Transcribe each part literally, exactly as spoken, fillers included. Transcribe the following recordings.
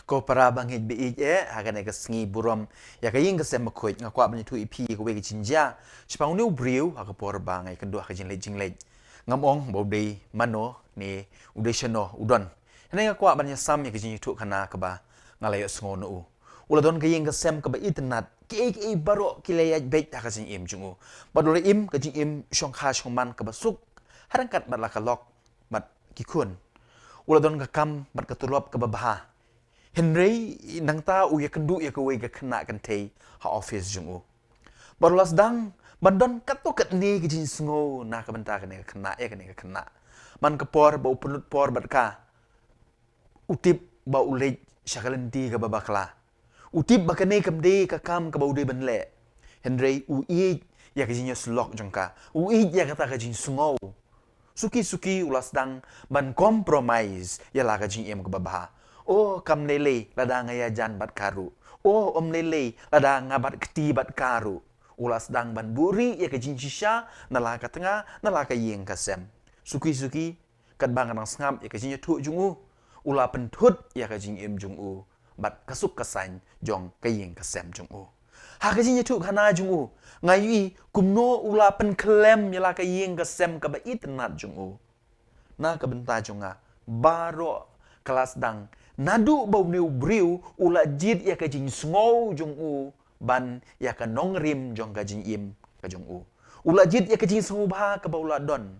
Ko para ba ngeit ba ïeit eh, ha kane ka sngi burom ïa ka ïing ka sem bakhuid, nga kwah ban ïathuh ïa phi kawei ka jingjia shaphang une u briew ha ka por ba nga ïakynduh ha ka jingleit jingleit. Ngam ong ba u dei mano ne u dei shano u don. Hynrei nga kwah ban ïasam ïa ka jingïathuh khana kaba nga la ïohsngew na u. U la don ka ïing ka sem kaba itynnad, kiei kiei baroh ki la ïaid beit ha ka jingim jong u. Bad u la im ka jingim shongkha shongman kaba suk, ha ryngkat bad la ka lok bad ki khun. U la don ka kam bad ka tulop kaba bha. Hynrei nangta u ïakynduh ïa kawei ka khynnah kynthei ha office jong u. Bad u la sdang ban don katto katne ka jingsngew na ka bynta kane ka khynnah, ïa kane ka khynnah. Man ka por ba u pynlut por bad ka, u tip ba u leit sha ka lynti kaba bakla. U tip ba kane kam dei ka kam kaba u dei ban leh. Hynrei u ïeit ïa ka jingïasyllok jong ka. U ïeit ïa kata ka jingsngew. Suki suki u la sdang ban compromise ïa la ka jingim kaba bha. O, kam lei lei lada nga ïajan bad ka ruh. O, ym lei lei lada nga bat kti bad ka ruh. U la sdang ban buhrieh ïa ka jingshisha na la ka tnga, na la ka ïing ka sem. Suki suki, katba nga dang sngap ïa ka jingïathuh jong u, u la pynthut ïa ka jingim jong u bad ka suk ka saiñ jong ka ïing ka sem jong u. Ha ka jingïathuh khana jong u, nga ïohi kumno u la pynkhlem ïa la ka ïing ka sem kaba itynnad jong u. Na ka bynta jong nga, baroh ka la sdang, naduh ba une u briew u la jied ïa ka jingsngew jong u ban ïa ka nongrim jong ka jingim ka jong u. U la jied ïa ka jingsngewbha kaba u la don.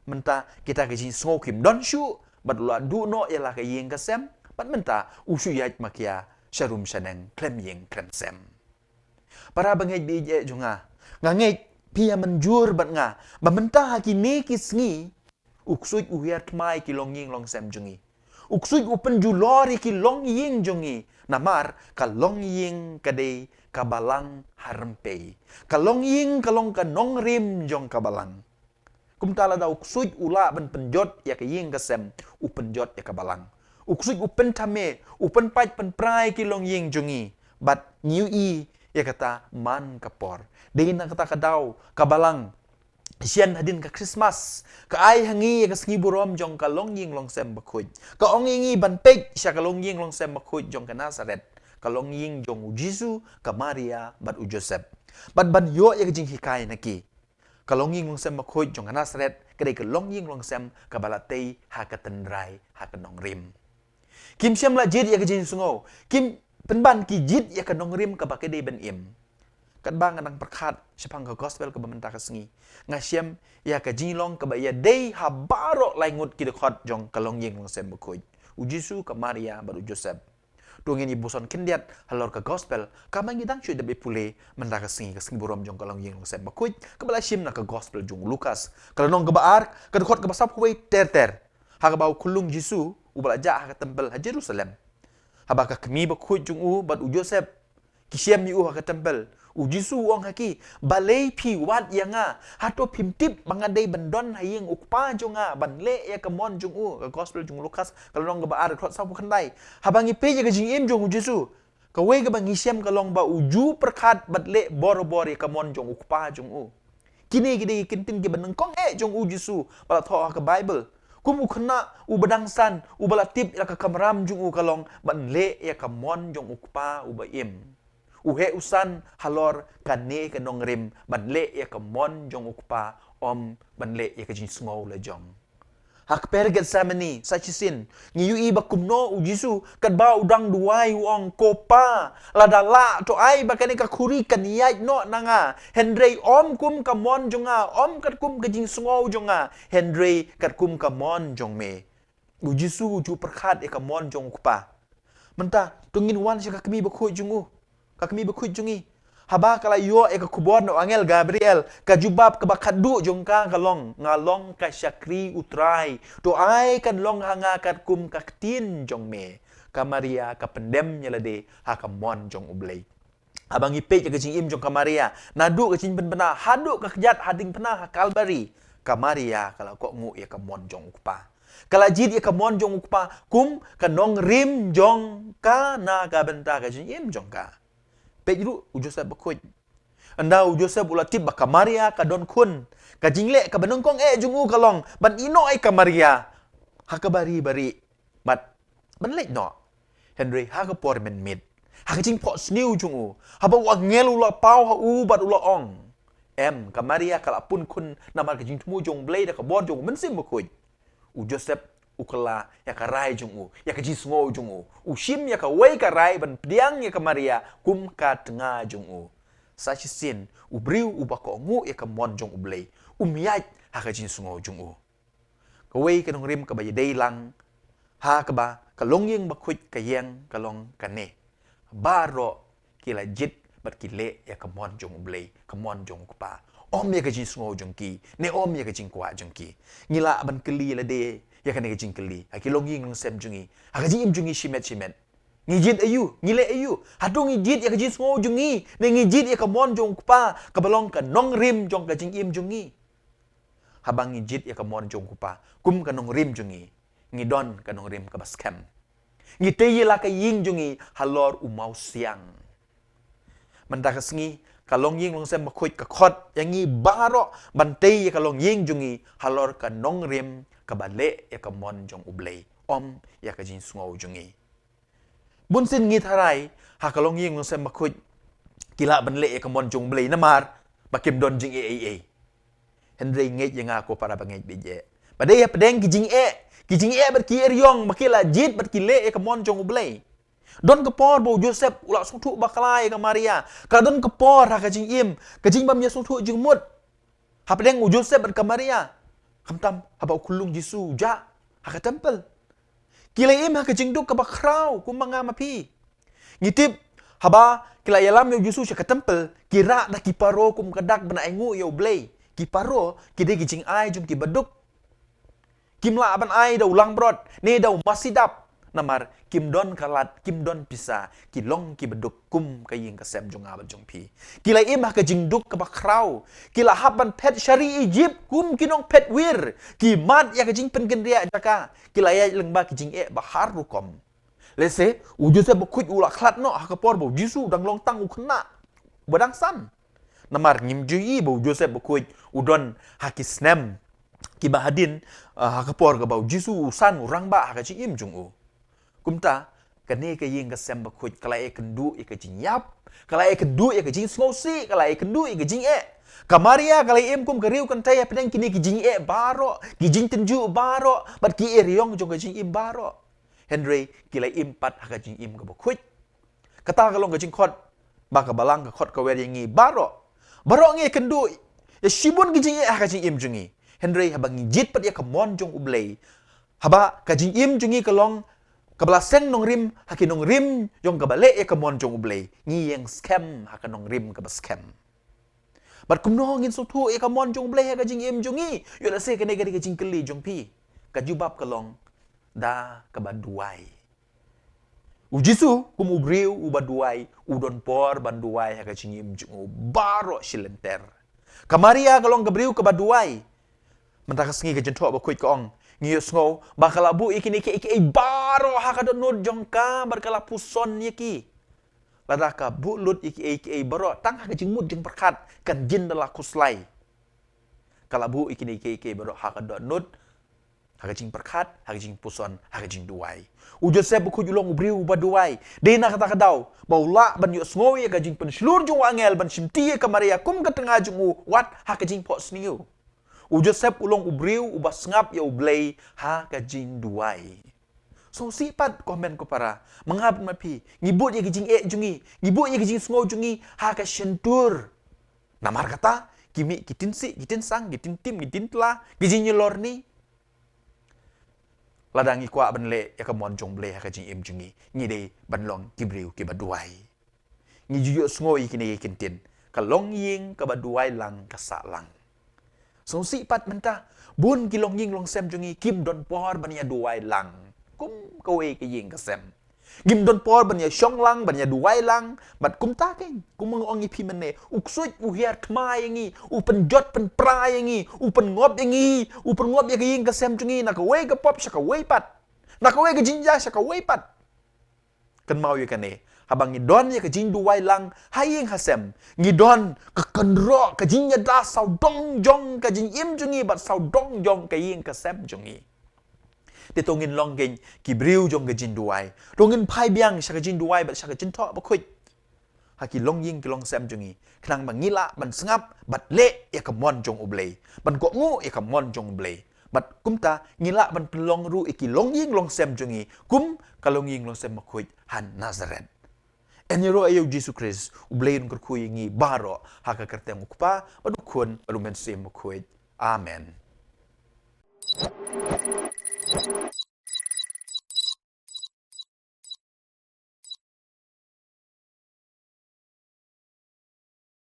Mynta kita ki jingsngew kim don shuh, bad u la duh noh ïa la ka ïing ka sem, bad mynta u shu ïaid makia sharum shaneng, khlem ïing khlem sem. Para ba ngeit ba ïeit jong nga, nga ngeit phi ïa mynjur bad nga ba mynta ha kine ki sngi, u ksuid u hiar thma ïa ki longïing longsem jong ngi. U ksuid u pynjulor ïa ki longïing jong ngi. Namar ka longïing ka dei ka balang ha rympei. Ka longïing ka long ka nongrim jong ka balang. Kumta lada u ksuid u lah ban pynjot ïa ka ïing ka sem, u pynjot ïa ka balang. U ksuid u pynthame, u pynpait pynpra ïa ki longïing jong ngi. Bad ngi ïohi ïa kata man ka por. Dei na kata ka daw ka balang, shen hadien ka Christmas, ka ai ha ngi ïa ka sngi burom jong ka longïing longsem bakhuid. Ka ong ïa ngi ban peit sha ka longïing longsem bakhuid jong ka Nasaret, ka longïing jong u Jisu, ka Maria bad u Joseph. Bad ban ïoh ïa ka jinghikai na ki. Ka longïing longsem bakhuid jong ka Nasaret ka dei ka longïing longsem kaba la tei ha ka tynrai, ha ka nongrim. Kim shym la jied ïa ka jingsngew, kim, pynban ki jied ïa ka nongrim kaba ki dei ban im. Katba nga dang pyrkhat shaphang ka gospel kaba mynta ka sngi, nga shem ïa ka jinglong kaba ïadei ha baroh lai ngut ki dkhot jong ka longïing longsem bakhuid, u Jisu, ka Maria bad u Joseph. To ngin ïa puson khyndiat halor ka gospel kaba ngi dang shu dep ïa pule mynta ka sngi, ka sngi burom jong ka longïing longsem bakhuid kaba la shim na ka gospel jong u Lukas, ka lynnong kaba ar, ka dkhot kaba sawphew wei ter ter. Ha kaba u khyllung Jisu uba la jah ha ka templ ha Jerusalem. Haba ka kmie bakhuid jong u bad u Joseph ki shem ïa u ha ka templ, u Jisu u ong ha ki, "Balei phi wad ïa nga? Hato phim tip ba nga dei ban don ha ïing u Kpa jong nga ban leh ïa ka mon jong u?" Ka gospel jong u Lukas, ka lynnong kaba ar, ka dkhot sawphew khyndai. Haba ngi peit ïa ka jingim jong u Jisu, kawei kaba ngi shem ka long ba u ju pyrkhat bad leh borabor ïa ka mon jong u Kpa jong u. Kine ki dei ki kyntien kiba nyngkong eh jong u Jisu ba la thoh ha ka Baibl. Kum u khynnah uba dang san, uba la tip ïa ka kamram jong u ka long ban leh ïa ka mon jong u Kpa uba im. U heh u san halor kane ka nongrim ban leh ïa ka mon jong u Kpa, ym ban leh ïa ka jingsngew la jong. Ha kper Gethsemane sa shisien ngi ïohi ba kumno u Jisu katba u dang duwai u ong, "Ko Pa, lada lah to ai ba kane ka khuri kan ïaid noh na nga, hynrei ym kum ka mon jong nga, ym katkum ka jingsngew jong nga, hynrei katkum ka mon jong me." U Jisu u ju pyrkhat ïa ka mon jong u Kpa. Mynta to ngin wan sha ka kmie bakhuid jong u, ka kmie bakhuid jong ngi. Haba ka la ïoh ïa ka khubor na u angel Gabriel, ka jubab kaba khatduh jong ka ka long, "Nga long ka shakri U Trai, to ai kan long ha nga katkum ka ktien jong me." Ka Maria ka pyndem ïa lade ha ka mon jong U Blei. Haba ngi peit ïa ka jingim jong ka Maria, naduh ka jingpynbna haduh ka kjat ha diengphna ha Kalbari, ka Maria ka la kohnguh ïa ka mon jong u Kpa. Ka la jied ïa ka mon jong u Kpa kum ka nongrim jong ka na ka bynta ka jingim jong ka. Peit ruh u Joseph bakhuid. Ynda u Joseph u la tip ba ka Maria ka don khun, ka jingleh kaba nyngkong eh jong u ka long ban ïeh noh ïa ka Maria ha kaba ri barieh bad ban leit noh. Hynrei ha ka por mynmiet, ha ka jingphohsniew jong u, haba u angel u la paw ha u bad u la ong, em, ka Maria ka la pun khun namar ka jingthmu jong U Blei da ka bor jong U Mynsiem Bakhuid. U Joseph u kylla ïa ka rai jong u, ïa ka jingsngew jong u. U shim ïa kawei ka rai ban pdiang ïa ka Maria kum ka tnga jong u. Sa shisien u briew uba kohnguh ïa ka mon jong U Blei um ïaid ha ka jingsngew jong u. Kawei ka nongrim kaba ïadei lang ha kaba ka longïing bakhuid ka ïeng ka long kane: baroh ki la jied bad ki leh ïa ka mon jong U Blei, ka mon jong U Kpa, ym ïa ka jingsngew jong ki ne ym ïa ka jingkwah jong ki. Ngi lah ban kylli lade ïa kane ka jingkylli ha ki longïing longsem jong ngi, ha ka jingim jong ngi shimet shimet. Ngi jied aïu? Ngi leh aïu? Hato ngi jied ïa ka jingsngew jong ngi ne ngi jied ïa ka mon jong U Kpa kaba long ka nongrim jong ka jingim jong ngi? Haba ngi jied ïa ka mon jong U Kpa kum ka nongrim jong ngi, ngi don ka nongrim kaba skhem. Ngi tei ïa la ka ïing jong ngi halor u mawsiang. Mynta ka sngi ka longïing longsem bakhuid ka khot ïa ngi baroh ban tei ïa ka longïing jong ngi halor ka nongrim kaba leh ïa ka mon jong U Blei, ym ïa ka jingsngew jong ngi. Bunsien ngi tharai ha ka longïing longsem bakhuid ki lah ban leh ïa ka mon jong U Blei namar ba kim don jingeh ei ei. Hynrei ngeit ïa nga ko para bangeit baieit, ba dei hapdeng ki jingeh, ki jingeh bad ki eriong ba ki la jied bad ki leh ïa ka mon jong U Blei. Don ka por ba u Joseph u la sngewthuh bakla ïa ka Maria. Ka don ka por ha ka jingim, ka jingbym ïasngewthuh jingmut hapdeng u Joseph bad ka Maria. Khamtam haba u khyllung Jisu u jah ha ka temple, ki la im ha ka jingduk kaba khraw kum ma nga ma phi. Ngi tip haba ki la ïalam ïa u Jisu sha ka temple, ki rah da ki paro kum ka dak ban ainguh ïa U Blei. Ki paro ki dei ki jingai jong ki baduk. Kim lah ban ai da u langbrot ne da u masi dap, namar kim don ka lad, kim don pisa. Ki long ki baduk kum ka ïing ka sem jong nga bad jong phi. Ki la im ha ka jingduk kaba khraw. Ki la hap ban phet sha ri Ijipt kum ki nongphet wir. Ki mad ïa ka jingpynkynriah jaka. Ki la ïaid lyngba ki jingeh ba har rukom. Lehse u Joseph bakhuid u la khlad noh ha ka por ba u Jisu u dang long tang u khynnah ba dang san. Namar ngim ju ïohi ba u Joseph bakhuid u don ha ki snem kiba hadien, ah, ha ka por kaba u Jisu u san u rangbah ha ka jingim jong u. Kumta kane ka ïing ka sem bakhuid ka la ïakynduh ïa ka jingïap, ka la ïakynduh ïa ka jingsngewsih, ka la ïakynduh ïa ka jingeh. Ka Maria ka la im kum ka riew kynthei hapdeng kine ki jingeh baroh, ki jingtynjuh baroh bad ki eriong jong ka jingim baroh. Hynrei ki la im pat ha ka jingim kaba khuid. Kata ka long ka jingkhot ba ka Balang ka khot ka wer ïa ngi baroh. Baroh ngi ïakynduh ïa shibun ki jingeh ha ka jingim jong ngi. Hynrei haba ngi jied pat ïa ka mon jong U Blei, haba ka jingim jong ngi ka long kaba la seng nongrim ha ki nongrim jong kaba leh ïa ka mon jong U Blei, ngi ïeng skhem ha ka nongrim kaba skhem. Bad kumno ngin sngewthuh ïa ka mon jong U Blei ha ka jingim jong ngi? Ïoh lehse kane ka dei ka jingkylli jong phi. Ka jubab ka long da kaba duwai. U Jisu kum u briew uba duwai, u don por ban duwai ha ka jingim jong u baroh shi lynter. Ka Maria ka long ka briew kaba duwai. Mynta ka sngi ka jingthoh bakhuid ka ong, ngi ïohsngew ba ka la buh ïa kine kiei kiei baroh ha ka dohnud jong ka bad ka la puson ïa ki. Lada ka buh lut ïa kiei kiei baroh tang ha ka jingmut jingpyrkhat kan jin da la khuslai. Ka la buh ïa kine kiei kiei baroh ha ka dohnud, ha ka jingpyrkhat, ha ka jingpuson, ha ka jingduwai. U Joseph bakhuid u long u briew uba duwai. Dei na kata ka daw ba u lah ban ïohsngew ïa ka jingpynshlur jong u angel ban shimti ïa ka Maria kum ka tnga jong u wat ha ka jingphohsniew. U Joseph u long u briew uba sngap ïa U Blei ha ka jingduwai. Sngewsih pat ko hynmen ko para, ma nga bad ma phi ngi bud ïa ka jingeh jong ngi, ngi bud ïa ka jingsngew jong ngi ha ka shyntur. Namar kata ki mih ki tynsih ki tynsang, ki tyntim ki tyntla, ki jingïalor ni. Lada ngi kwah ban leh ïa ka mon jong U Blei ha ka jingim jong ngi, ngi dei ban long ki briew kiba duwai. Ngi ju ïohsngew ïa kine ki kyntien, ka longïing kaba duwai lang ka sah lang. Sngewsih pat mynta bun ki longïing longsem jong ngi kim don por ban ïa duwai lang kum kawei ka ïing ka sem. Ngim don por ban ïa shong lang, ban ïa duwai lang. Bad kumta keiñ, kum nga ong ïa phi mynne, u ksuid u hiar thma ïa ngi, u pynjot pynpra ïa ngi, u pynngop ïa ngi, u pynngop ïa ka ïing ka sem jong ngi na kawei ka pop sha kawei pat, na kawei ka jingjia sha kawei pat. Kynmaw ïa kane, haba ngi don ïa ka jingduwai lang ha ïing ha sem, ngi don ka kynroh, ka jingïada sawdong jong ka jingim jong ngi bad sawdong jong ka ïing ka sem jong ngi. Te to ngin long kein ki briew jong ka jingduwai. To ngin phai biang sha ka jingduwai bad sha ka jingthoh bakhuid ha ki longïing ki longsem jong ngi, khnang ba ngi lah ban sngap bad leh ïa ka mon jong U Blei, ban kohnguh ïa ka mon jong U Blei. Bad kumta ngi lah ban pynlong ruh ïa ki longïing longsem jong ngi kum ka longïing longsem bakhuid ha Nazareth. Yn ïaroh ïa U Jisu Khrist, U Blei un kyrkhu ïa ngi baroh ha ka kyrteng U Kpa bad U Khun bad U Mynsiem Bakhuid. Amen.